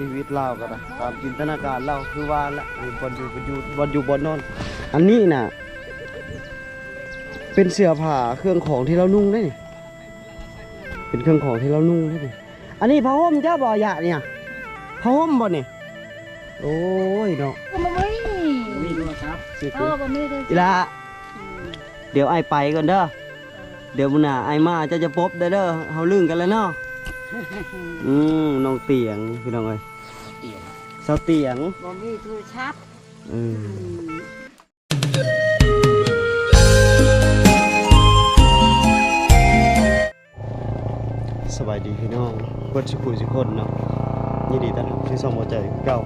ຊີວິດລາວກໍໄດ້ຕາມຈິນຕະນາການລາວ ຄືວ່າລະ ບ່ອນຢູ່ ບ່ອນຢູ່ ບ່ອນຢູ່ ບ່ອນນອນ. ອັນນີ້ນະ ເປັນເສື້ອຜ້າເຄື່ອງຂອງທີ່ລາວນຸ່ງເດ້ນີ້ ເປັນເຄື່ອງຂອງທີ່ລາວນຸ່ງເດ້ນີ້. ອັນນີ້ຜ້າຫົ່ມເຈົ້າບໍ່ ອາຍະນີ້ ຜ້າຫົ່ມບໍ່ນີ້? ໂອ້ຍເນາະ ບໍ່ມີ ບໍ່ມີໂທລະສັບ ເອີ ບໍ່ມີໂທລະສັບ ອີ່ຫຼ້າ ອືມ ດຽວອ້າຍໄປກ່ອນເດີ ດຽວມື້ໜ້າອ້າຍມາເຈົ້າຈະປົບໄດ້ເດີ ເຮົາລຶ້ງກັນແລ້ວເນາະ. ອືມ ນ້ອງຕຽງ ພີ່ນ້ອງເອີຍ ຕຽງ ສາວຕຽງ ບໍ່ມີໂທລະສັບ ເອີ ອືມ. ສະບາຍດີພີ່ນ້ອງເບິດສຸຜູ້ສຸຄົນເນາະ ຍິນດີຕ້ອນຮັບສູ່ຊ່ອງເບົາໃຈຄືເກົ່າ.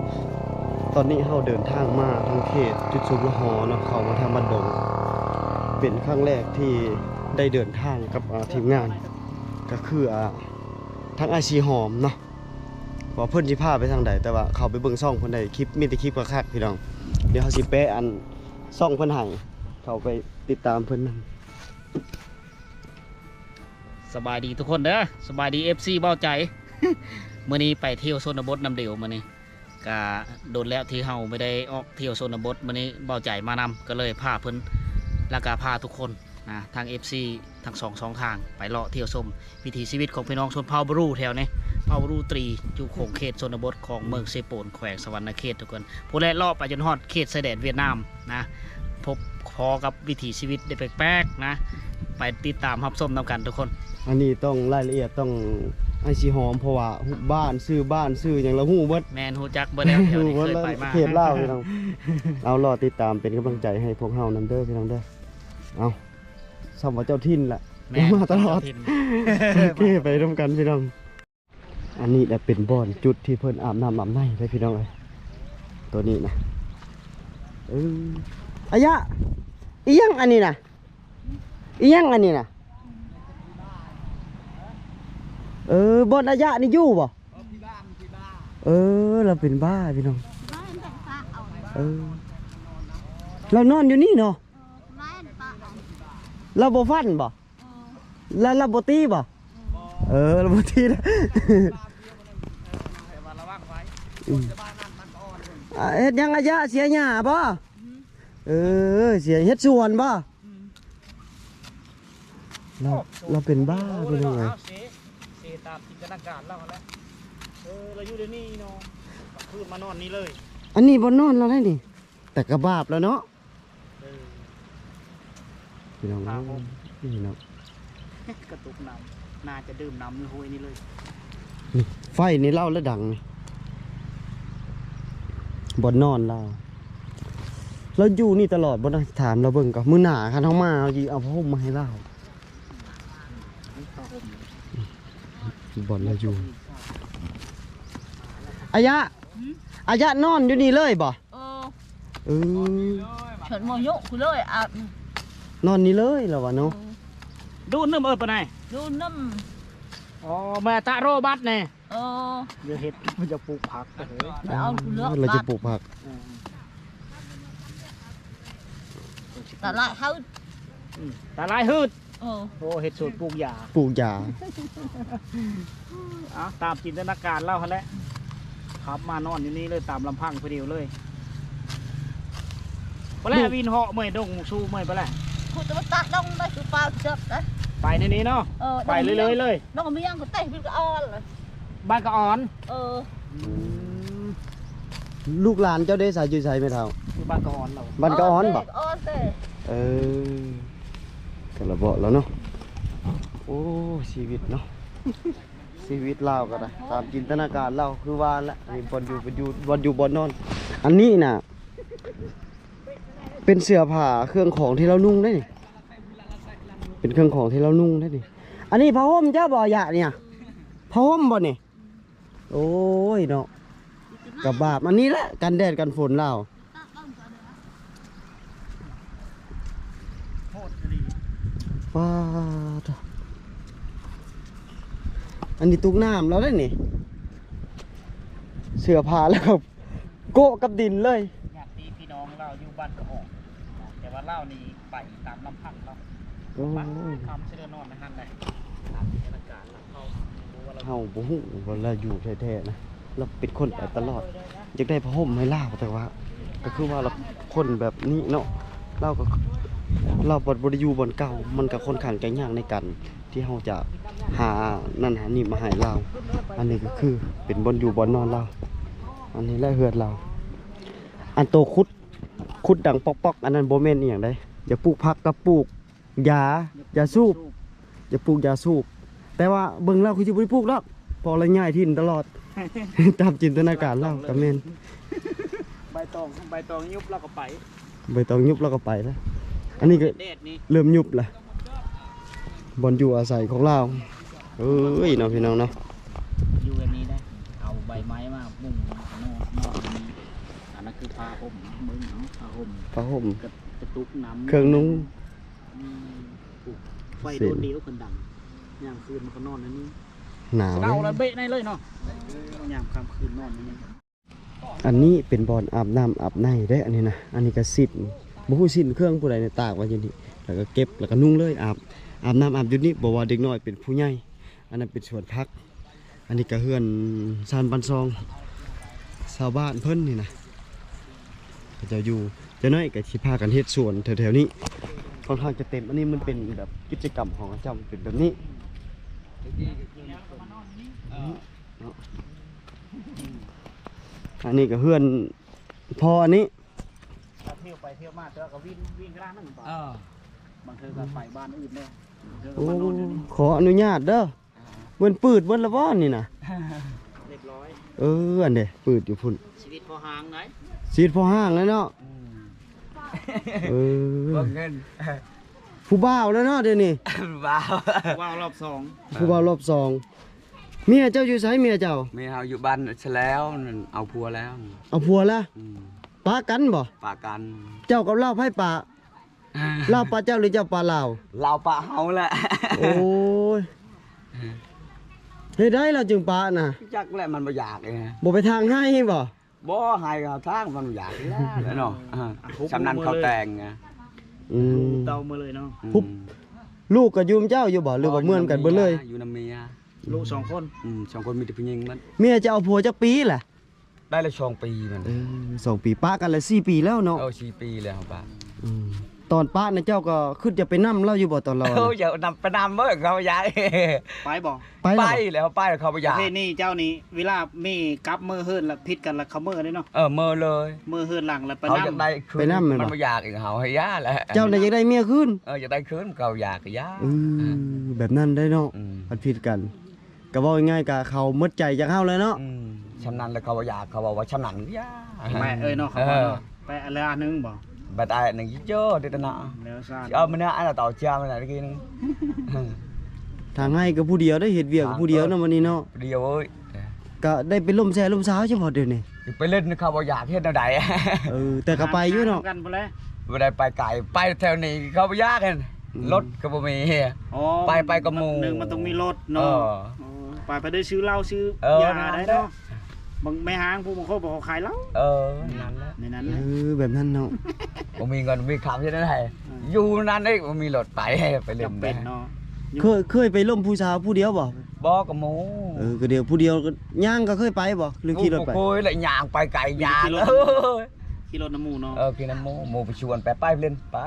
ຕອນນີ້ເຮົາເດີນທາງມາທາງເຂດຈຸດຊຸມລະຫໍເນາະ ເຂົ້າມາທາງບ້ານດົງ ເປັນຄັ້ງແລກທີ່ໄດ້ເດີນທາງກັບ ອາ ທີມງານ ກໍຄື ອາ ທາງອ້າຍສີຫອມເນາະ ວ່າເພິ່ນຊິພາໄປທາງໃດ ແຕ່ວ່າເຂົ້າໄປເບິ່ງຊ່ອງເພິ່ນໄດ້ ຄລິບ ມີແຕ່ຄລິບຄັກໆ ພີ່ນ້ອງ. ດຽວເຮົາຊິແປະ ອັນ ຊ່ອງເພິ່ນໃຫ້ ເຂົ້າໄປຕິດຕາມເພິ່ນນຳ. ສະບາຍດີທຸກຄົນເດີ ສະບາຍດີ ເອັຟຊີ ເບົາໃຈ ມື້ນີ້ໄປທ່ຽວຊົນນະບົດນຳເດວ ມື້ນີ້ກະດົນແລ້ວທີ່ເຮົາບໍ່ໄດ້ອອກທ່ຽວຊົນນະບົດ ມື້ນີ້ເບົາໃຈມານຳ ກໍເລີຍພາເພິ່ນ ແລ້ວກະພາທຸກຄົນນະ ທາງ ເອັຟຊີ ທັງສອງຊ່ອງທາງ ໄປເລາະທ່ຽວຊົມວິຖີຊີວິດຂອງພີ່ນ້ອງຊົນເຜົ່າບຣູແຖວນີ້ ເຜົ່າບຣູຕີ ຢູ່ຂົງເຂດຊົນນະບົດຂອງເມືອງເຊໂປນ ແຂວງສະຫວັນນະເຂດ ທຸກຄົນ. ພຸ້ນແຫຼະ ເລາະໄປຈົນຮອດເຂດຊາຍແດນຫວຽດນາມນະ ພົບພໍກັບວິຖີຊີວິດໄດ້ແປກໆນະ ໄປຕິດຕາມຮັບຊົມນຳກັນທຸກຄົນ. ອັນນີ້ຕ້ອງລາຍລະອຽດຕ້ອງອ້າຍສີຫອມ ເພາະວ່າບ້ານ ຊື່ບ້ານຊື່ຫຍັງລາວຮູ້ເບິດ ແມ່ນ ຮູ້ຈັກເບິດແລ້ວ ແຖວນີ້ເຄີຍໄປມາ ເຂດລາວພີ່ນ້ອງ. ເອົາ ລໍຕິດຕາມເປັນກຳລັງໃຈໃຫ້ພວກເຮົານຳເດີພີ່ນ້ອງເດີ. ເອົາ ສ່ຳວ່າເຈົ້າຖິ່ນລະ ແມ່ນ ມາຕະຫຼອດ ເຈົ້າຖິ່ນ ໂອເຄ ໄປນຳກັນພີ່ນ້ອງ. ອັນນີ້ລະເປັນບ່ອນຈຸດທີ່ເພິ່ນອາບນ້ຳອາບໃນເດ້ພີ່ນ້ອງເອີຍ ໂຕນີ້ນະ. ເອີ ອາຍະ ອີ່ຫຍັງອັນນີ້ນະ ອີ່ຫຍັງອັນນີ້ນະ? ເອີ ບ່ອນອາຍະນີ້ຢູ່ບໍ່? ເອີ ລາວເປັນບ້າພີ່ນ້ອງ ເອີ ລາວນອນຢູ່ນີ້ເນາະ ລາວບໍ່ຝັນບໍ່? ລະ ລະບໍ່ຕີບໍ່? ເອີ ລະບໍ່ຕີນະ. ອືມ ອາ ເຮັດຫຍັງອາຍະ ເສຍຫຍ້າບໍ່? ເອີ ເສຍ ເຮັດສວນບໍ່? ລາວ ລາວເປັນບ້າພີ່ນ້ອງເອີຍ ເສ ເສຕາມຈິນຕະນາການລາວຫັ້ນແຫຼະ. ເອີ ລາວຢູ່ໃນນີ້ເນາະ ກາງຄືນມານອນນີ້ເລີຍ. ອັນນີ້ບ່ອນນອນລາວໄດ໋ນີ້ ແຕ່ກະບາບແລ້ວເນາະ. ເອີ ພີ່ນ້ອງເອີຍ ນີ້ເນາະ ກະຕຸກນ້ຳ ໜ້າຈະດື່ມນ້ຳຢູ່ຫ້ວຍນີ້ເລີຍ. ນີ້ ໄຟນີ້ລາວລະດັງນີ້ ບ່ອນນອນລາວ ລາວຢູ່ນີ້ຕະຫຼອດບໍ່ນະ? ຖາມລາວເບິ່ງກ່ອນ ມື້ໜ້າຄັນເຮົາມາ ເຮົາຊິເອົາຜ້າຫົ່ມມາໃຫ້ລາວ. ບ່ອນລາວຢູ່ ອາຍະ ອາຍະນອນຢູ່ນີ້ເລີຍບໍ່? ເອີ ເອີ ເຊີນໝໍຢູ່ພຸ້ນເລີຍ ອາບ ນອນນີ້ເລີຍລາວວ່າເນາະ. ເອີ ດູນນຳເອີປານໃດ ດູນນຳ. ອໍ ແມ່ຕະໂຣບັດແນ່. ເອີ ຢ່າເຮັດ ມັນຈະປູກຜັກ ເອີ ລາວຈະປູກຜັກ ເອີ ຕະຫຼາຍຮືດ ອືມ ຕະຫຼາຍຮືດ. ເອີ ໂອ້ ເຮັດສວນປູກຢາ ປູກຢາ. ເອົາ ຕາມຈິນຕະນາການລາວຫັ້ນແຫຼະ ຂັບມານອນຢູ່ນີ້ເລີຍ ຕາມລຳພັງຜູ້ດຽວເລີຍ. ບໍ່ແລ້ວ ວິນເຫາະເມື່ອຍ ດົງຊູເມື່ອຍໄປແລ້ວ ຜູ້ຕະວັນຕັກດົງໄດ້ຄືປາເຈັບນະ ໄປໃນນີ້ເນາະ. ເອີ ໄປເລື້ອຍໆເລີຍ ນ້ອງມີຫຍັງກໍແຕ່ງວິນກໍອ່ອນ ບ້ານກະອອນ. ເອີ ອືມ ລູກຫຼານເຈົ້າເດ້ ສາຍຢູ່ໃສແມ່ເຖົ້າ? ຢູ່ບ້ານກະອອນລະ ບ້ານກະອອນບໍ່? ເອີ ກະລະເບາະລະເນາະ. ໂອ້ ຊີວິດເນາະ ຊີວິດລາວກໍໄດ້ ຕາມຈິນຕະນາການລາວ ຄືວ່າລະ ນີ້ບ່ອນຢູ່ ບ່ອນຢູ່ ບ່ອນຢູ່ ບ່ອນນອນ. ອັນນີ້ນະ ເປັນເສື້ອຜ້າເຄື່ອງຂອງທີ່ລາວນຸ່ງເດ້ນີ້ ເປັນເຄື່ອງຂອງທີ່ລາວນຸ່ງເດ້ນີ້. ອັນນີ້ຜ້າຫົ່ມເຈົ້າບໍ່ ອາຍະນີ້ ຜ້າຫົ່ມບໍ່ນີ້? ໂອ້ຍເນາະ ກະບາບ ອັນນີ້ແຫຼະ ກັນແດດກັນຝົນລາວ. ໂຫດອີ່ຫຼີ ປາດ ອັນນີ້ຕຸກນ້ຳລາວເດ້ນີ້ ເສື້ອຜ້າລາວໂກະກັບດິນເລີຍ. ຍາດຕິພີ່ນ້ອງລາວຢູ່ບ້ານກະອອນ ແຕ່ວ່າລາວນີ້ໄປຕາມລຳພັງເນາະ. ໂອ້ຍ ມາຄ່ຳຊິໄດ້ນອນໃນຫັ້ນແຫຼະ ຕາມຈິນຕະນາການລາວ ເຮົາບໍ່ຮູ້ວ່າລາວຢູ່ແທ້ໆນະ. ລາວເປັນຄົນໄປຕະຫຼອດ ຢາກໄດ້ຜ້າຫົ່ມໃຫ້ລາວ ແຕ່ວ່າກໍຄືວ່າລາວຄົນແບບນີ້ເນາະ ລາວກໍ ລາວບໍ່ ບໍ່ໄດ້ຢູ່ບ່ອນເກົ່າ ມັນກໍຄ່ອນຂ້າງຈະຍາກໃນການທີ່ເຮົາຈະຫານັ້ນຫານີ້ມາໃຫ້ລາວ. ອັນນີ້ກໍຄືເປັນບ່ອນຢູ່ບ່ອນນອນລາວ ອັນນີ້ແຫຼະເຮືອນລາວ. ອັນໂຕຂຸດ ຂຸດດັງປອກໆ ອັນນັ້ນບໍ່ແມ່ນອີ່ຫຍັງໃດ ຢາກປູກຜັກກັບປູກ ຢາ ຢາສູບ ຢາກປູກຢາສູບ ແຕ່ວ່າເບິ່ງແລ້ວຄືຊິບໍ່ໄດ້ປູກດອກ ເພາະລະຍ້າຍຖິ່ນຕະຫຼອດ ຕາມຈິນຕະນາການລາວກໍແມ່ນ ໃບຕອງ ໃບຕອງຍຸບລາວກໍໄປ ໃບຕອງຍຸບລາວກໍໄປແລ້ວ. ອັນນີ້ກໍແດດນີ້ເລີ່ມຍຸບລະ ບ່ອນຢູ່ອາໄສຂອງລາວ. ເອີຍເນາະ ພີ່ນ້ອງເນາະ ຢູ່ແບບນີ້ໄດ໋ ເອົາໃບໄມ້ມາມຸງນອນ ນອນ ອັນນັ້ນຄືຜ້າຫົ່ມ ເບິ່ງເອົາ ຜ້າຫົ່ມ ຜ້າຫົ່ມ ກະ ກະຕຸກນ້ຳ ເຄື່ອງນຸ່ງ ອືມ ໄຟໂດດດຽວເພິ່ນດັງ ຍາມຄືນມັນກໍນອນໃນນີ້ ໜາວເລີຍ ເອົາລະເບະໃນເລີຍເນາະ ຍາມຄ່ຳຄືນນອນໃນນີ້. ອັນນີ້ເປັນບ່ອນອາບນ້ຳອາບໃນເດ້ ອັນນີ້ນະ ອັນນີ້ກໍສິນ ບໍ່ຮູ້ສິນເຄື່ອງຜູ້ໃດນີ້ ຕາກໄວ້ຢູ່ນີ້ ແລ້ວກໍເກັບ ແລ້ວກໍນຸ່ງເລີຍ ອາບ ອາບນ້ຳອາບຢູ່ນີ້ ບໍ່ວ່າເດັກນ້ອຍເປັນຜູ້ໃຫຍ່. ອັນນັ້ນເປັນສວນຜັກ ອັນນີ້ກໍເຮືອນຊານບ້ານຊ່ອງ ຊາວບ້ານເພິ່ນນີ້ນະ ເຂົາເຈົ້າຢູ່. ຈັກໜ້ອຍກໍຊິພາກັນເຮັດສວນແຖວໆນີ້ ຄ່ອນຂ້າງຈະເຕັມ. ອັນນີ້ມັນເປັນແບບກິດຈະກຳຂອງເຂົາເຈົ້າ ເປັນແບບນີ້ເນາະ. ອັນນີ້ກໍເຮືອນພໍ່ອັນນີ້ ຖ້າທ່ຽວໄປທ່ຽວມາ ແຕ່ວ່າກໍວິນ ວິນກະລາງນັ້ນ ເອີ ບາງເທື່ອກໍໄປບ້ານອື່ນເດ້ ບາງເທື່ອກໍມານອນຢູ່ນີ້. ໂອ້ ຂໍອະນຸຍາດເດີ ອ່າ ເພິ່ນປືດເບິດລະບໍ່ນີ້ນະ? ຮຽບຮ້ອຍ ເອີ ອັນເດ ປືດຢູ່ພຸ້ນ ຊີວິດພໍຫ່າງໄດ໋ ຊີວິດພໍຫ່າງແລ້ວເນາະ ອືມ ເອີ ເບິ່ງເງິນ ຜູ້ບ່າວແລ້ວເນາະດຽວນີ້ ຜູ້ບ່າວ ຜູ້ບ່າວລອບສອງ ຜູ້ບ່າວລອບສອງ. ເມຍເຈົ້າຢູ່ໃສ ເມຍເຈົ້າ? ເມຍເຮົາຢູ່ບ້ານຊະແລ້ວ ເອົາຜົວແລ້ວ ເອົາຜົວລະ? ອືມ ປະກັນບໍ່? ປະກັນ ເຈົ້າກັບລາວໃຜປະ? ລາວປະເຈົ້າ ຫຼື ເຈົ້າປະລາວ? ລາວປະເຮົາແຫຼະ ໂອ້ຍ ເຮັດໃດລາວຈຶ່ງປະນະ? ຈັກແຫຼະ ມັນບໍ່ຢາກເດ ບໍ່ໄປທາງໄຮ່ບໍ່? ບໍ່ ໄຮ່ເຮົາທາງມັນບໍ່ຢາກແລ້ວເນາະ ອ່າ ຊ່ຳນັ້ນເຂົາແຕ່ງນະ ອືມ ລູກເຕົ້າໝົດເລີຍເນາະ ອືມ ລູກກໍຢູ່ນຳເຈົ້າຢູ່ບໍ່ ຫຼືວ່າເມືອນກັນເບິດເລີຍ? ຢູ່ນຳເມຍ ລູກສອງຄົນ ອືມ ສອງຄົນມີແຕ່ຜູ້ຍິງໝົດ. ເມຍເຈົ້າເອົາຜົວຈັກປີລະ? ໄດ້ລະສອງປີມັນ ເອີ ສອງປີ ປະກັນລະສີ່ປີແລ້ວເນາະ? ເອີ ສີ່ປີແລ້ວປະ ອືມ ຕອນປະນະເຈົ້າກໍຄິດຈະໄປນຳລາວຢູ່ບໍ່ຕອນລາວ? ໂອ້ ຢ່ານຳໄປນຳເວີ້ຍ ເຂົາຢາກ ໄປບໍ່? ໄປແລ້ວ ໄປແລ້ວ ໄປແລ້ວ ເຂົາບໍ່ຢາກ. ປະເພດນີ້ເຈົ້ານີ້ ເວລາເມກັບເມືອເຮືອນລະຜິດກັນລະ ເຂົາເມືອເລີຍເນາະ? ເອີ ເມືອເລີຍ ເມືອເຮືອນຫຼັງລະໄປນຳ ເຂົາຢາກໄດ້ຄືນ ເຂົາຢາກໄດ້ຄືນ ໄປນຳແມ່ນບໍ່? ມັນບໍ່ຢາກອີກ ເຮົາໃຫ້ຢາແຫຼະ ເຈົ້ານະຢາກໄດ້ເມຍຄືນ? ເອີ ຢາກໄດ້ຄືນ ເຂົາຢາກກະຢາ ອືມ ແບບນັ້ນໄດ໋ເນາະ ອືມ ຄັນຜິດກັນ ກໍເວົ້າງ່າຍໆ ກໍເຂົາໝົດໃຈຈາກເຮົາແລ້ວເນາະ ອືມ ຊ່ຳນັ້ນແຫຼະ ເຂົາວ່າຢາກ ເຂົາເວົ້າວ່າຊ່ຳນັ້ນ ຢາ ແມ່ເອີຍເນາະ ເຂົາວ່າເນາະ ເອີ ໄປອັນລະອັນໜຶ່ງບໍ່? ບັດອ້າຍໜຶ່ງເຈົ້າເດຕະນະ ແລ້ວຊະ ຊິເອົາມື້ໜ້າອັນເອົາເຈົ້ານະກີ້ໜຶ່ງ ທາງໃຫ້ກໍຜູ້ດຽວໄດ້ ເຮັດວຽກກໍຜູ້ດຽວເນາະ ມື້ນີ້ເນາະ ຜູ້ດຽວເອີຍ ກໍໄດ້ໄປລົມແຊ່ລົມຊາວຢູ່ບໍ່ດຽວນີ້? ໄປຫຼິ້ນ ເຂົາບໍ່ຢາກເຮັດແນວໃດ ເອີ ແຕ່ກໍໄປຢູ່ເນາະ ກັນພຸ້ນແຫຼະ ບໍ່ໄດ້ໄປໄກ ໄປແຖວນີ້ ເຂົາບໍ່ຢາກເຫັນ ອືມ ລົດກໍບໍ່ມີ ອໍ ໄປ ໄປກັບໝູ່ ໜຶ່ງມັນຕ້ອງມີລົດເນາະ ເອີ ອໍ ໄປ ໄປໄດ້ຊື້ເຫຼົ້າຊື້ ເອີ ຢາໄດ້ເນາະ ບາງແມ່ຫ້າງຜູ້ບາງຄົນບໍ່ຂາຍເຫຼົ້າ ເອີ ນັ້ນແຫຼະ ໃນນັ້ນແຫຼະ ເອີ ແບບນັ້ນເນາະ ບໍ່ມີເງິນມີຄຳເຮັດແນວໃດ ອືມ ຢູ່ນັ້ນເດ້ ບໍ່ມີລົດໄປ ໄປຫຼິ້ນ ຈຳເປັນເນາະ ເຄີຍ ເຄີຍໄປລົມຜູ້ສາວຜູ້ດຽວບໍ່? ບໍ່ ກັບໝູ່ ເອີ ກໍດຽວຜູ້ດຽວກໍຍ່າງກໍເຄີຍໄປບໍ່ ຫຼືຂີ່ລົດໄປ? ບໍ່ເຄີຍລະ ຍ່າງໄປໄກຍາກ ຂີ່ລົດນຳໝູ່ເນາະ ເອີ ຂີ່ນຳໝູ່ ໝູ່ໄປຊວນໄປ ໄປຫຼິ້ນໄປ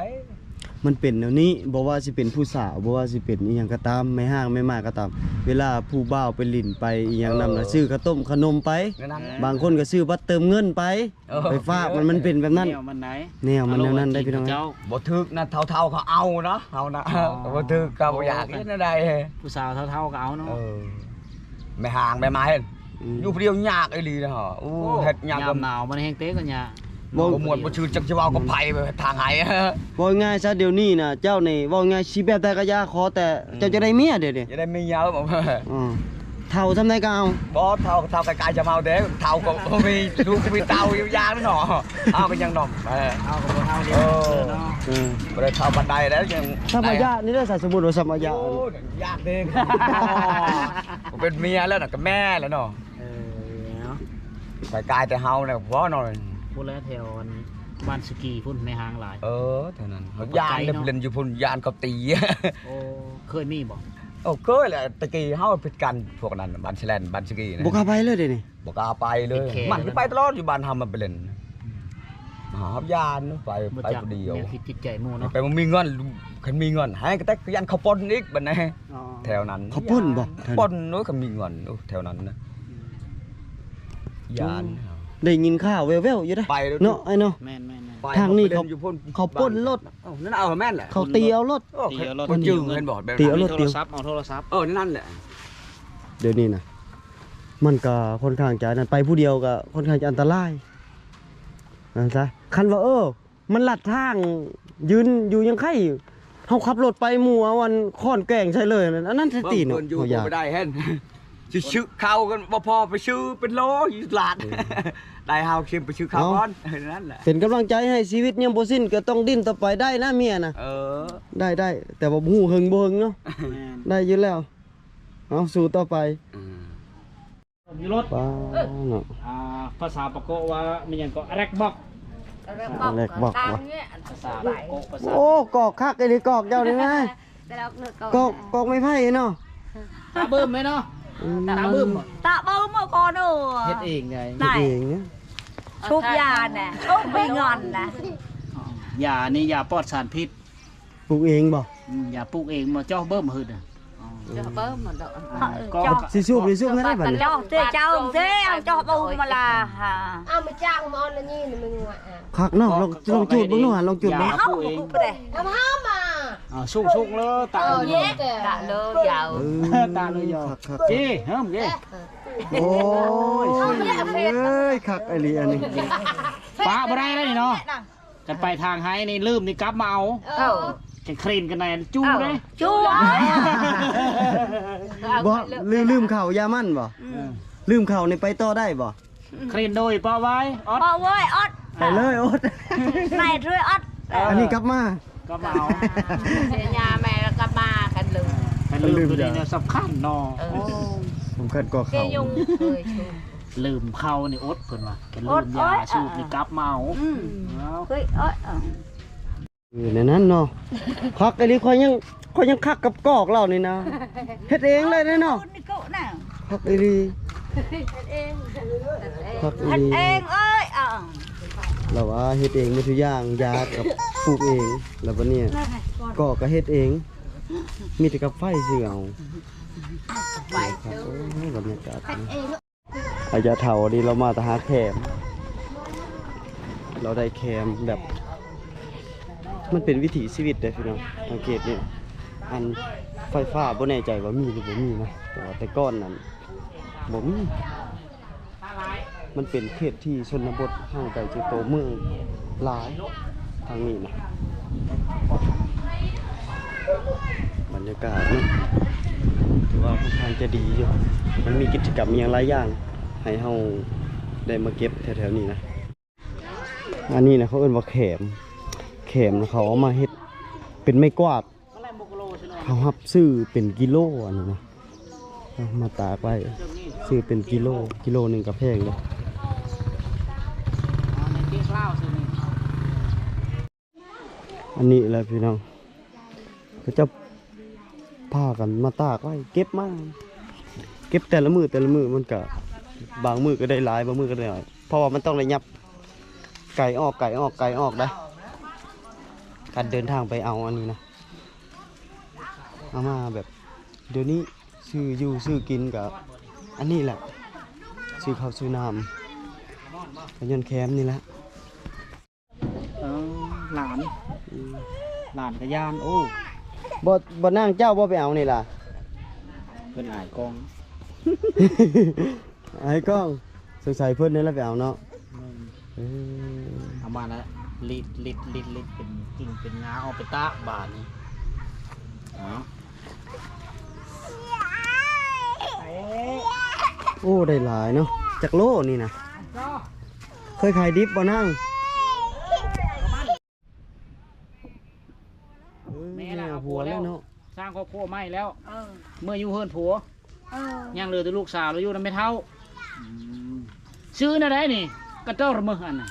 ມັນເປັນແນວນີ້ ບໍ່ວ່າຊິເປັນຜູ້ສາວ ບໍ່ວ່າຊິເປັນອີ່ຫຍັງກໍຕາມ ແມ່ຮ້າງແມ່ໝ້າກໍຕາມ ເວລາຜູ້ບ່າວໄປຫຼິ້ນໄປອີ່ຫຍັງນຳນະ ເອີ ຊື້ເຂົ້າຕົ້ມເຂົ້າໜົມໄປ ແນວນັ້ນ ບາງຄົນກໍຊື້ບັດເຕີມເງິນໄປ ເອີ ໄປຝາກ ມັນ ມັນເປັນແບບນັ້ນ ແນວມັນໄດ໋ ແນວມັນແນວນັ້ນໄດ໋ພີ່ນ້ອງ ບໍ່ຖືກນະ ເຖົ້າໆ ເຂົາເອົານະ ເຮົານະ ເອີ ບໍ່ຖືກ ເຂົາບໍ່ຢາກເຮັດແນວໃດ ຜູ້ສາວເຖົ້າໆ ກໍເອົາເນາະ ເອີ ແມ່ຮ້າງແມ່ໝ້າເຫັນ ອືມ ຢູ່ຜູ້ດຽວຍາກອີ່ຫຼີນະ ໂອ້ ໂອ້ ເຮັດຫຍັງຍາມໜາວມັນແຮງເຕະກໍຍາກ ບໍ່ມ່ວນບໍ່ຊື່ ຈັກຊິເວົ້າກັບໃຜ ອືມ ທາງໃຫ້ ເວົ້າງ່າຍຊະ ດຽວນີ້ນະ ເຈົ້ານີ້ເວົ້າງ່າຍຊິແບບໃດກໍຢ່າ ຂໍແຕ່ ອືມ ເຈົ້າຈະໄດ້ເມຍດຽວນີ້ ຈະໄດ້ເມຍ ເອີ ເຖົ້າຊ່ຳໃດກໍເອົາ ບໍ່ ເຖົ້າ ເຖົ້າໃກ້ໆ ຈະເມົາເດ້ ເຖົ້າກໍບໍ່ມີລູກມີເຕົ້າຢູ່ຢ່າງເນາະ ເຮົາກໍຍັງໜຸ່ມ ເອີ ເຮົາກໍບໍ່ເຖົ້າເລີຍ ເອີ ເນາະ ເອີ ບໍ່ໄດ້ເຖົ້າປານໃດແລ້ວ ຍັງ ສຳມະຍະນີ້ເດ້ ຖ້າສົມມຸດວ່າສຳມະຍະ ໂອ້ ຍາກເດ້ ບໍ່ເປັນເມຍແລ້ວນະ ກໍແມ່ແລ້ວເນາະ ເອີ ເນາະ ໄປກາຍແຕ່ເຮົາແຫຼະ ພໍເນາະ ພຸ້ນແຫຼະ ແຖວອັນບ້ານສຸກີພຸ້ນ ແມ່ຮ້າງຫຼາຍ ເອີ ແຖວນັ້ນ ເຮົາຢ້ານເດ້ ເພິ່ນຢູ່ພຸ້ນ ຢ້ານເຂົາຕີ ໂອ້ ເຄີຍມີບໍ່? ໂອ້ ເຄີຍແຫຼະ ແຕ່ກີ້ເຮົາຜິດກັນ ພວກນັ້ນ ບ້ານສະແລນ ບ້ານສຸກີນະ ບໍ່ກ້າໄປເລີຍເດນີ້ ບໍ່ກ້າໄປເລີຍ. ມັນຊິໄປຕະຫຼອດ ຢູ່ບ້ານເຮົາມັນໄປຫຼິ້ນ. ອືມ ຫາເຮົາຢ້ານໄປ ບໍ່ຈັກ ໄປຜູ້ດຽວ ແນວຄິດຈິດໃຈໝູ່ເນາະ. ໄປບໍ່ມີເງິນ ຄັນມີເງິນໃຫ້ກະແຕ່ຢ້ານເຂົາປົນອີກບັດນີ້. ອໍ ແຖວນັ້ນ ເຂົາປົນບໍ່? ປົນ. ໂອ້ຍ ຄັນມີເງິນ ໂອ້ ແຖວນັ້ນນະ. ອືມ ຢ້ານ. ໄດ້ຍິນຂ່າວແວ່ວໆຢູ່ເດ້ ໄປເນາະ ອ້າຍເນາະ. ແມ່ນໆໆ. ທາງນີ້ເຂົາ ເຂົາປົນລົດ. ເອີ ນັ້ນເອົາແມ່ນແຫຼະ ເຂົາຕີເອົາລົດ. ໂອ້ ຕີເອົາລົດ ມັນຈຶ່ງເຫັນບໍ່? ແບບ ຕີເອົາລົດ ຕີເອົາສັບເອົາໂທລະສັບ. ເອີ ນັ້ນແຫຼະ. ດຽວນີ້ນະ ມັນກະຄ່ອນຂ້າງຈະນັ້ນ ໄປຜູ້ດຽວກະຄ່ອນຂ້າງຈະອັນຕະລາຍ. ນັ້ນຊະ ຄັນວ່າ ເອີ ມັນລັດທາງ ຢືນຢູ່ຍັງໄຄ ເຮົາຂັບລົດໄປ ໝູ່ເອົາອັນຄ້ອນແກວ່ງໃສ່ເລີຍ ອັນນັ້ນສະຕິເນາະ. ເຮົາຢ້ານບໍ່ໄດ້ຫັ້ນ ຊິຊື້ເຂົ້າກັນບໍ່ພໍ ໄປຊື້ເປັນໂລຢູ່ຕະຫຼາດ. ເອີ ໄດ້ເຮົາຊິໄປຊື້ເຂົ້າກ່ອນ. ເອີ ນັ້ນແຫຼະ ເປັນກຳລັງໃຈໃຫ້. ຊີວິດຍັງບໍ່ສິ້ນ ກະຕ້ອງດີ້ນຕໍ່ໄປ. ໄດ້ນະເມຍນະ. ເອີ ໄດ້ໆ ແຕ່ວ່າບໍ່ຮູ້ເຫິງບໍ່ເຫິງເນາະ. ແມ່ນ ໄດ້ຢູ່ແລ້ວ. ເອົາ ສູ້ຕໍ່ໄປ. ອືມ ຢູ່ລົດ ວ້າວເນາະ. ອ່າ ພາສາປາໂກະວ່າແມ່ນຫຍັງເກາະ ແລັກບັອກ ແລັກບັອກ ພາສາປາໂກະ ພາສາ ໂອ້ ກອກຄັກອີ່ຫຼີ ກອກເຈົ້ານີ້ນະ. ແຕ່ລາວເລີກ ກອກ ກອກໄມ້ໄຜ່ເນາະ. ຕາເບິ່ມແມ່ນເນາະ. ອືມ ຕາເບິ່ມ ຕາເບິ່ມເອົາກ່ອນ. ໂອ້ ເຮັດເອງໄດ໋ ເຮັດເອງນະ. ຊຸບຢານະ ຊຸບໄປງອນນະ. ຢານີ້ຢາປອດສານພິດ. ປູກເອງບໍ່? ອືມ ຢາປູກເອງບໍ່? ເຈາະເບິ່ມເຮີດນະ. ເຈາະເບິ່ມມັນດອກ ເຈາະ ຊິສູບ ຊິສູບໃຫ້ໄດ້ບັດນີ້. ເຈາະເຈົ້າເດ້ ເອົາເຈາະເບິ່ມມາລະຫາ. ເອົາມາຈ້າງມາອອນລະນີ້ ມຶງວ່າ ຄັກເນາະ. ລອງ ລອງຈູດເບິ່ງດູ ລອງຈູດເບິ່ງ. ເອົາມາ ເອົາມາ ອ່າ ສູງໆເລີຍ ຕາເລີຍ ຕາເລີຍາວ ເອີ ຕາເລີຍາວ. ຄັກໆ ເອີ ເຮີ້ມເດ້. ໂອ້ຍ ເອີຍ ຄັກອີ່ຫຼີອັນນີ້ ປະບໍ່ໄດ້ເລີຍເນາະ. ຄັນໄປທາງໄຮນີ້ ລືມນີ້ກັບມາເອົາ. ເອີ ຄັນເຄຣນກັນແນ່ຈູ້ເດ້ ຈູ້. ບໍ່ ລືມ ລືມເຂົ້າຢາມັນບໍ່? ອືມ ລືມເຂົ້ານີ້ໄປຕໍ່ໄດ້ບໍ່? ເຄຣນໂດຍ ເປາະໄວ້ ອອດ ເປາະໄວ້ ອອດ ໄປເລີຍ ອອດ ໄປເລີຍ ອອດ. ເອີ ອັນນີ້ກັບມາ ກັບມາເອົາ ເສຍຍາແມ່ ກັບມາຄັນລືມ ຄັນລືມ ລືມ ຕົວນີ້ແນວສຳຄັນເນາະ. ເອີ ໂອ້ ສຳຄັນກວ່າເຂົ້າ ລືມເຂົ້ານີ້ອົດ ເພິ່ນວ່າ ຄັນລືມຢາສູບນີ້ກັບມາເອົາ. ອືມ ເອົາ ເຄີຍ ເອີ ເອີ ແນວນັ້ນເນາະ. ຄັກອີ່ຫຼີ ຂ້ອຍຍັງ ຂ້ອຍຍັງຄັກກັບກອກເຫຼົ່ານີ້ນະ. ເຮັດເອງເລີຍເນາະ ຄັກອີ່ຫຼີ. ເຮັດເອງ ຄັກອີ່ຫຼີ ເຮັດເອງເອີຍ. ເອີ ລາວວ່າເຮັດເອງໝົດທຸກຢ່າງ ຢາກະປູກເອງ ແລ້ວບັດນີ້ກອກກະເຮັດເອງ ມີແຕ່ກັບໄຟຊື້ເອົາ. ໄປ ໂອ້ ບັນຍາກາດ ອາຍາເຖົ້ານີ້ລາວມາແຕ່ຫາແຄມ ລາວໄດ້ແຄມແບບ ມັນເປັນວິຖີຊີວິດເດ້ພີ່ນ້ອງ. ສັງເກດນີ້ ອັນໄຟຟ້າບໍ່ແນ່ໃຈວ່າມີຫຼືບໍ່ມີນະ ແຕ່ວ່າແຕ່ກ່ອນນັ້ນບໍ່ມີ. ມັນເປັນເຂດທີ່ຊົນນະບົດ ຫ່າງໄກຈາກໂຕເມືອງຫຼາຍ. ທາງນີ້ນະ ບັນຍາກາດເນາະ ຖືວ່າຄ່ອນຂ້າງຈະດີຢູ່. ມັນມີກິດຈະກຳອີ່ຫຍັງຫຼາຍຢ່າງ ໃຫ້ເຮົາໄດ້ມາເກັບແຖວໆນີ້ນະ. ອັນນີ້ນະ ເຂົາເອີ້ນວ່າແຂມ. ແຂມນະ ເຂົາເອົາມາເຮັດເປັນໄມ້ກວາດ. ເຮົາຮັບຊື້ເປັນກິໂລ ອັນນີ້ນະ ເອົາມາຕາກໄວ້ ຊື້ເປັນກິໂລ ກິໂລໜຶ່ງກະແພງເດ້. ອັນນີ້ແຫຼະພີ່ນ້ອງ ເຂົາເຈົ້າພາກັນມາຕາກໄວ້ ເກັບມາ ເກັບແຕ່ລະມື້ ແຕ່ລະມື້ ມັນກະບາງມື້ກະໄດ້ຫຼາຍ ບາງມື້ກະໄດ້ໜ້ອຍ ເພາະວ່າມັນຕ້ອງໄດ້ຫຍັບໄກອອກ ໄກອອກ ໄກອອກໄດ໋ ການເດີນທາງໄປເອົາອັນນີ້ນະ. ເອົາມາແບບ ດຽວນີ້ຊື້ຢູ່ຊື້ກິນກະອັນນີ້ແຫຼະ ຊື້ເຂົ້າຊື້ນ້ຳ ກະຍ້ອນແຄມນີ້ແຫຼະ. ເອີ ຫຼານ ອືມ ຫຼານກະຢ້ານ. ໂອ້ ບໍ່ ບໍ່ນາງເຈົ້າບໍ່ໄປເອົານີ້ລະ? ເພິ່ນອາຍກ້ອງ ອາຍກ້ອງ ສົງໄສເພິ່ນນີ້ລະໄປເອົາເນາະ. ແມ່ນ ເອີ ເອົາມາລະ ລິດ ລິດ ລິດ ລິດ ເປັນກິ່ງເປັນງາ ເອົາໄປຕາກບາດນີ້. ເອົາ ໂອ້ ໄດ້ຫຼາຍເນາະ. ຈັກໂລນີ້ນະ? ເຄີຍຂາຍດິບບໍ່ນາງ? ເອີ ແມ່ລະເອົາຜົວແລ້ວເນາະ ສ້າງຄອບຄົວໃໝ່ແລ້ວ. ເອີ ເມືອຢູ່ເຮືອນຜົວ. ເອີ ຍັງເຫຼືອແຕ່ລູກສາວລາວຢູ່ນຳແມ່ເຖົ້າ. ອືມ ຊື່ແນວໃດນີ້? ກະເຕີມະ ອັນນະ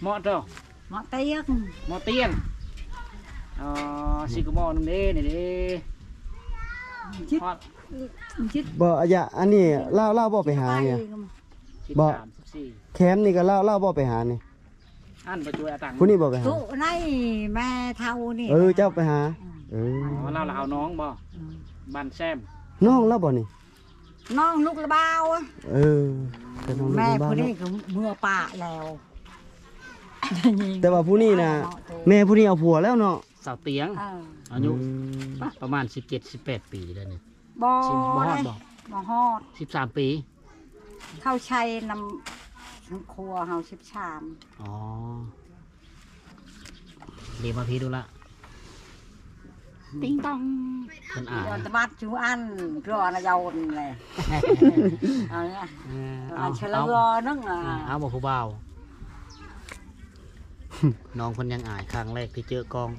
ເໝາະເຈົ້າ ເໝາະຕຽງ ເໝາະຕຽງ. ອໍ ຊິກະເໝາະນຳເດ້ ນີ້ເດ້. ຮອດ ບໍ່ ອາຍະ ອັນນີ້ລາວ ລາວບໍ່ໄປຫານີ້ ບໍ່ ສິບສາມ ສິບສີ່ ແຄມນີ້ກໍລາວ ລາວບໍ່ໄປຫານີ້ ອັນບໍ່ຊ່ວຍອາຕັງ ຜູ້ນີ້ບໍ່ໄປຫາ ໃນແມ່ເຖົ້ານີ້ ເອີ ເຈົ້າໄປຫາ ອືມ ເອີ ອໍ ລາວລະເອົານ້ອງບໍ່ ອືມ ບ້ານແຊມ ນ້ອງລາວບໍ່ນີ້ ນ້ອງລູກລະບ່າວ ເອີ ແຕ່ນ້ອງລູກລະບ່າວ ແມ່ຜູ້ນີ້ກໍເມືອປະແລ້ວ ແຕ່ວ່າຜູ້ນີ້ນະ ແມ່ຜູ້ນີ້ເອົາຜົວແລ້ວເນາະ ສາວຕຽງ ເອີ ອາຍຸ ອືມ ປະ ປະມານສິບເຈັດ ສິບແປດປີແລ້ວນີ້ ບໍ່ ສິບ ບໍ່ຮອດບໍ່ ບໍ່ຮອດ ສິບສາມປີ ເຂົາໃຊ້ນຳຄົວເຮົາ ສິບສາມ ອໍ ເລມາພີ້ດູລະ ຕິງຕອງ ເພິ່ນອາຍ ຕະບັດຈຸອັນ ກອນຍາວແຫຼະ ເອົາ ເອີ ເອົາ ເອົາ ເອົາ ເອົາບໍ່ຜູ້ບ່າວ ນ້ອງເພິ່ນຍັງອາຍ ຄັ້ງແລກທີ່ເຈີກ້ອງ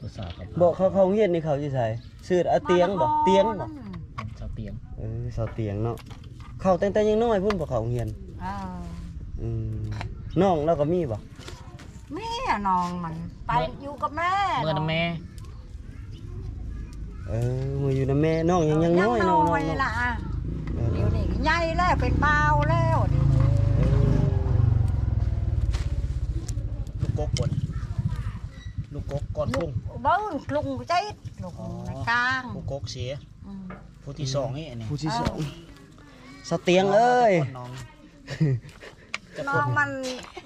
ພາສາກັບ ບໍ່ ເຂົາ ເຂົາໂຮງຮຽນນີ້ເຂົາຢູ່ໃສ? ຊື່ອາຕຽງບໍ່? ຕຽງບໍ່? ສາວຕຽງ ເອີ ສາວຕຽງເນາະ ເຂົ້າຕັ້ງແຕ່ຍັງນ້ອຍພຸ້ນບໍ່ ເຂົ້າໂຮງຮຽນ ເອີ ອືມ ນ້ອງລາວກໍມີບໍ່? ແມ່ນ້ອງມັນໄປ ເມືອ ຢູ່ກັບແມ່ ເມືອນຳແມ່ ເອີ ເມືອຢູ່ນຳແມ່ ນ້ອງຍັງ ຍັງນ້ອຍ ຍັງນ້ອຍ ນ້ອງ ນ້ອງ ລະ ເອີ ດຽວນີ້ໃຫຍ່ແລ້ວ ເປັນບ່າວແລ້ວ ດຽວນີ້ ເອີ ລູກກົກບໍ່ນີ້ ລູກກົກກ່ອນລຸງ ບໍ່ ລຸງເຈັດ ລຸງ ອໍ ໃນກາງ ຜູ້ກົກເສຍ ອືມ ຜູ້ທີສອງນີ້ ອັນນີ້ ຜູ້ທີສອງ ເອີ ສາວຕຽງເອີຍ ນ້ອງ ນ້ອງມັນ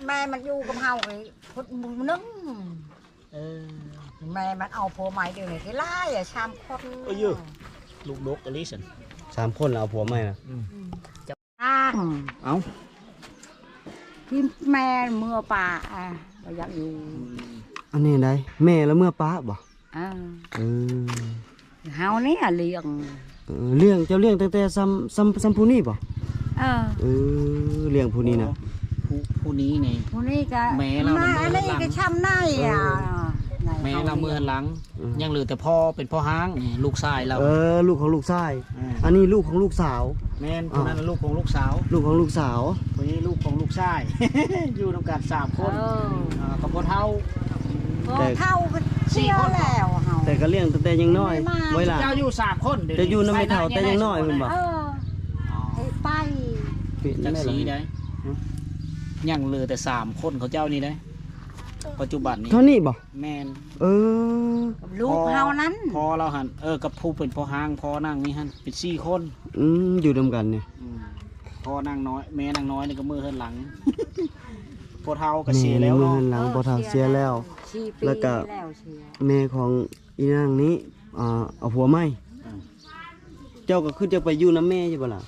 ແມ່ມັນຢູ່ກັບເຮົານີ້ພຸດໜຶ່ງ ເອີ ແມ່ມັນເອົາຜົວໃໝ່ ດຽວນີ້ຫຼາຍ ສາມຄົນ ເອີ ລູກດົກອີ່ຫຼີຊັ້ນ ສາມຄົນແລ້ວເອົາຜົວໃໝ່ນະ ອືມ ທາງ ເອົ້າ ທີ່ແມ່ເມືອປະ ອ່າ ບໍ່ຢາກຢູ່ ອັນນີ້ໃດ ແມ່ລະເມືອປະບໍ່? ເອີ ເອີ ເຮົານີ້ລ້ຽງ ເອີ ລ້ຽງ ເຈົ້າລ້ຽງຕັ້ງແຕ່ຊ່ຳ ຊ່ຳ ຊ່ຳຜູ້ນີ້ບໍ່? ເອີ ເອີ ລ້ຽງຜູ້ນີ້ນະ ຜູ້ ຜູ້ນີ້ນີ້ ຜູ້ນີ້ກໍແມ່ລາວນະ ອັນນີ້ກໍຊ່ຳໃນ ເອີ ອ່າ ແມ່ລາວເມືອຫຼັງ ອືມ ຍັງເຫຼືອແຕ່ພໍ່ເປັນພໍ່ຮ້າງນີ້ ລູກຊາຍລາວ ເອີ ລູກຂອງລູກຊາຍ ເອີ ອັນນີ້ລູກຂອງລູກສາວ ແມ່ນ ຜູ້ນັ້ນລູກຂອງລູກສາວ ລູກຂອງລູກສາວ ຜູ້ນີ້ລູກຂອງລູກຊາຍ ຢູ່ນຳກັນສາມຄົນ ເອີ ອ່າ ກັບພໍ່ເຖົ້າ ພໍ່ເຖົ້າກໍເສຍແລ້ວເຮົາ ແຕ່ກໍລ້ຽງຕັ້ງແຕ່ຍັງນ້ອຍ ບໍ່ຫຼ້າ ເຈົ້າຢູ່ສາມຄົນ ເຈົ້າຢູ່ນຳແມ່ເຖົ້າແຕ່ຍັງນ້ອຍພຸ້ນບໍ່? ເອີ ອໍ ໄປ ຈັ່ງຊີ້ໄດ໋ ຍັງເຫຼືອແຕ່ສາມຄົນເຂົາເຈົ້ານີ້ໄດ໋ ປັດຈຸບັນນີ້ ເທົ່ານີ້ບໍ່? ແມ່ນ ເອີ ລູກເຮົານັ້ນ ພໍ່ລາວຫັ້ນ ເອີ ກັບຜູ້ເປັນພໍ່ຮ້າງ ພໍ່ນາງນີ້ຫັ້ນ ເປັນສີ່ຄົນ ອືມ ຢູ່ນຳກັນນີ້ ອືມ ພໍ່ນາງນ້ອຍ ແມ່ນາງນ້ອຍນີ້ກໍເມືອເຮືອນຫຼັງ ພໍ່ເຖົ້າກໍເສຍແລ້ວເນາະ ເມືອເຮືອນຫຼັງ ເອີ ພໍ່ເຖົ້າເສຍແລ້ວ ສີ່ປີແລ້ວ ແລ້ວກໍແມ່ຂອງອີນາງນີ້ ອ່າ ເອົາຜົວໃໝ່ ອືມ ເຈົ້າກໍຄືຈະໄປຢູ່ນຳແມ່ຢູ່ບໍ່ລະ?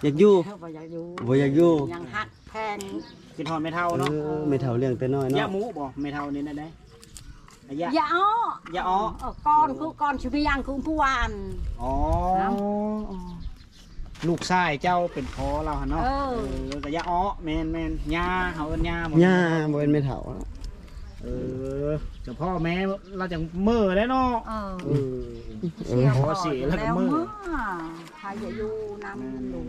ຢາກຢູ່ ບໍ່ຢາກຢູ່ ບໍ່ຢາກຢູ່ ຍັງຮັກ ແພງ ຄິດຮອດແມ່ເຖົ້າເນາະ ເອີ ແມ່ເຖົ້າລ້ຽງແຕ່ນ້ອຍເນາະ ຢາໝູບໍ່ ແມ່ເຖົ້ານີ້ນະ ໄດ໋ ຢາ ຢາເອາະ ຢາເອາະ ເອີ ກ່ອນ ຄືກ່ອນຊິມີຫຍັງຄືຜູ້ວ່າ ອໍ ລູກຊາຍເຈົ້າເປັນພໍ່ລາວຫັ້ນເນາະ ເອີ ເອີ ກໍຢາເອາະ ແມ່ນໆ ຍ່າ ເຮົາເອີ້ນຍ່າບໍ່ ຍ່າ ບໍ່ແມ່ນແມ່ເຖົ້າ ເອີ ເຈົ້າພໍ່ແມ່ລາວຈັ່ງເມີແລ້ວເນາະ ເອີ ເອີ ເອີ ພໍ່ເສຍແລ້ວກໍເມີ ໃຜຈະຢູ່ນຳ ແມ່ນ ລູກ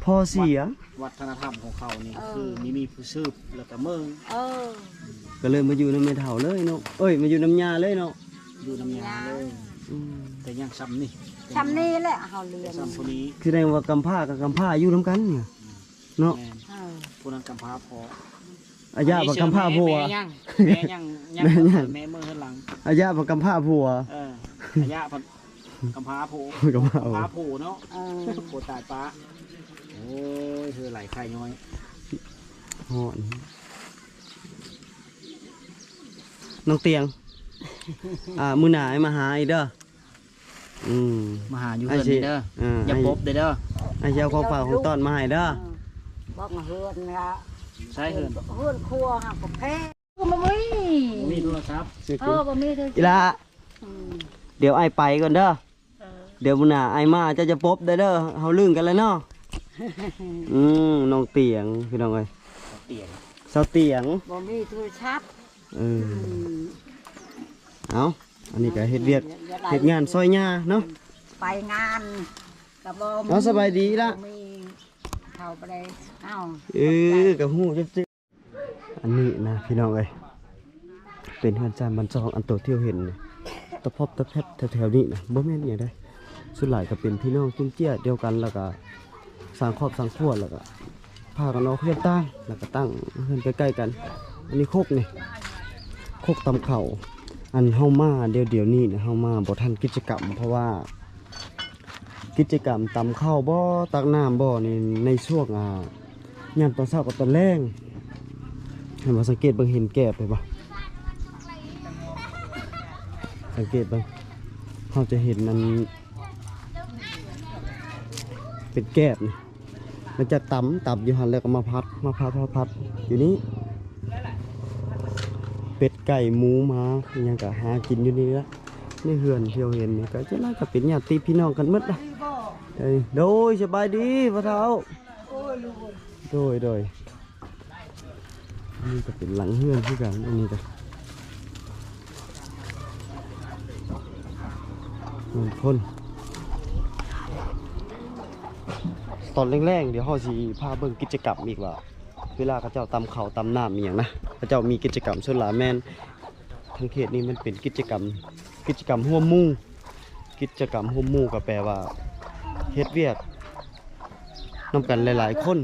ພໍ່ເສຍ ວັດທະນະທຳຂອງເຂົານີ້ ເອີ ຄືມີ ມີຜູ້ສືບແລ້ວກໍເມີ ເອີ ກໍເລີຍມາຢູ່ນຳແມ່ເຖົ້າເລີຍເນາະ ເອີຍ ມາຢູ່ນຳຍ່າເລີຍເນາະ ຢູ່ນຳຍ່າເລີຍ ອືມ ແຕ່ຍັງຊ່ຳນີ້ ຊ່ຳນີ້ແຫຼະ ເຮົາລ້ຽງ ແຕ່ຊ່ຳຜູ້ນີ້ ຄືແສດງວ່າກຳພ້າກັບກຳພ້າຢູ່ນຳກັນເນາະ ແມ່ນ ເອີ ຜູ້ນັ້ນກຳພ້າພໍ່ ອາຍະບັກກຳພ້າຜົວ ແມ່ຍັງ ແມ່ຍັງ ແມ່ຍັງ ແມ່ເມືອເຮືອນຫຼັງ ອາຍະບັກກຳພ້າຜົວ ເອີ ອາຍະ ກຳພ້າຜູ້ ກຳພ້າ ກຳພ້າຜູ້ເນາະ ເອີ ໂຄຕາຍປະ ໂອ້ຍ ເຮີໄຫຼໄຂ່ຍ້ອຍ ຮ້ອນ ນ້ອງຕຽງ ອ່າ ມື້ໜ້າໃຫ້ມາຫາອີກເດີ ອືມ ມາຫາຢູ່ເຮືອນນີ້ເດີ ອ່າ ຢ່າປົບເດີ ອ້າຍຊິເອົາຂອງຝາກຂອງຕ້ອນມາໃຫ້ເດີ ເອີ ບອກເຮືອນລະ ໃສເຮືອນ ເຮືອນຄົວຫາກໍແພງ ບໍ່ມີ ບໍ່ມີໂທລະສັບ ເອີ ບໍ່ມີໂທລະສັບ ອີ່ຫຼ້າ ອືມ ດຽວອ້າຍໄປກ່ອນເດີ ເອີ ດຽວມື້ໜ້າອ້າຍມາ ເຈົ້າຈະປົບໄດ້ເດີ ເຮົາລຶ້ງກັນແລ້ວເນາະ ອືມ ນ້ອງຕຽງ ພີ່ນ້ອງເອີຍ ຕຽງ ສາວຕຽງ ບໍ່ມີໂທລະສັບ ເອີ ອືມ ເອົາ ອັນນີ້ກໍເຮັດວຽກ ເຮັດງານຊ່ອຍຍ່າເນາະ ໄປງານກໍບໍ່ມີ ເອົາ ສະບາຍດີລະ ບໍ່ມີ ເຂົ້າໄປໄດ້ ເອົາ ເອີ ກໍຮູ້ຈັກ ອັນນີ້ນະ ພີ່ນ້ອງເອີຍ ເປັນເຮືອນຊານບ້ານຊ່ອງ ອັນໂຕທີ່ເຮົາເຫັນນີ້ ຕະພອບຕະແພັບແຖວໆນີ້ນະ ບໍ່ແມ່ນຫຍັງໃດ ສ່ວນຫຼາຍກໍເປັນພີ່ນ້ອງຈຸນເຈ້ຍດຽວກັນ ແລ້ວກໍສ້າງຄອບສ້າງຄົວ ແລ້ວກໍພາກັນອອກເຮືອນຕ່າງ ແລ້ວກໍຕັ້ງເຮືອນໃກ້ໆກັນ. ອັນນີ້ຄົກນີ້ ຄົກຕຳເຂົ້າ. ອັນເຮົາມາດຽວໆນີ້ນະ ເຮົາມາບໍ່ທັນກິດຈະກຳ ເພາະວ່າ ກິດຈະກຳຕຳເຂົ້າບໍ່ ຕັກນ້ຳບໍ່ນີ້ ໃນຊ່ວງ ອ່າ ຍາມຕອນເຊົ້າກັບຕອນແລງ ເຫັນບໍ່? ສັງເກດເບິ່ງ ເຫັນແກບເຫັນບໍ່? ສັງເກດເບິ່ງ ເຮົາຈະເຫັນອັນ ເປັນແກບນີ້ ຫຼັງຈາກຕຳ ຕຳຢູ່ຫັ້ນແລ້ວກໍມາຜັດ ມາຜັດ ມາຜັດຢູ່ນີ້ ເປັດໄກ່ໝູໝາ ອີ່ຫຍັງກໍຫາກິນຢູ່ນີ້ແຫຼະ. ໃນເຮືອນທີ່ເຮົາເຫັນນີ້ ກໍສ່ວນຫຼາຍກໍເປັນຍາດຕິພີ່ນ້ອງກັນໝົດນະ. ເອີ ໂດຍ ສະບາຍດີພໍ່ເຖົ້າ. ໂດຍ ໂດຍ. ອັນນີ້ກໍເປັນຫຼັງເຮືອນຄືກັນ ອັນນີ້ກໍເຮືອນຄົນ. ຕອນແລງໆ ດຽວເຮົາຊິພາເບິ່ງກິດຈະກຳອີກວ່າ ເວລາເຂົາເຈົ້າຕຳເຂົ້າຕຳນ້ຳອີ່ຫຍັງນະ ເຂົາເຈົ້າມີກິດຈະກຳ. ສ່ວນຫຼາຍແມ່ນທາງເຂດນີ້ມັນເປັນກິດຈະກຳ ກິດຈະກຳຮ່ວມໝູ່. ກິດຈະກຳຮ່ວມໝູ່ກໍແປວ່າເຮັດວຽກນຳກັນຫຼາຍໆຄົນ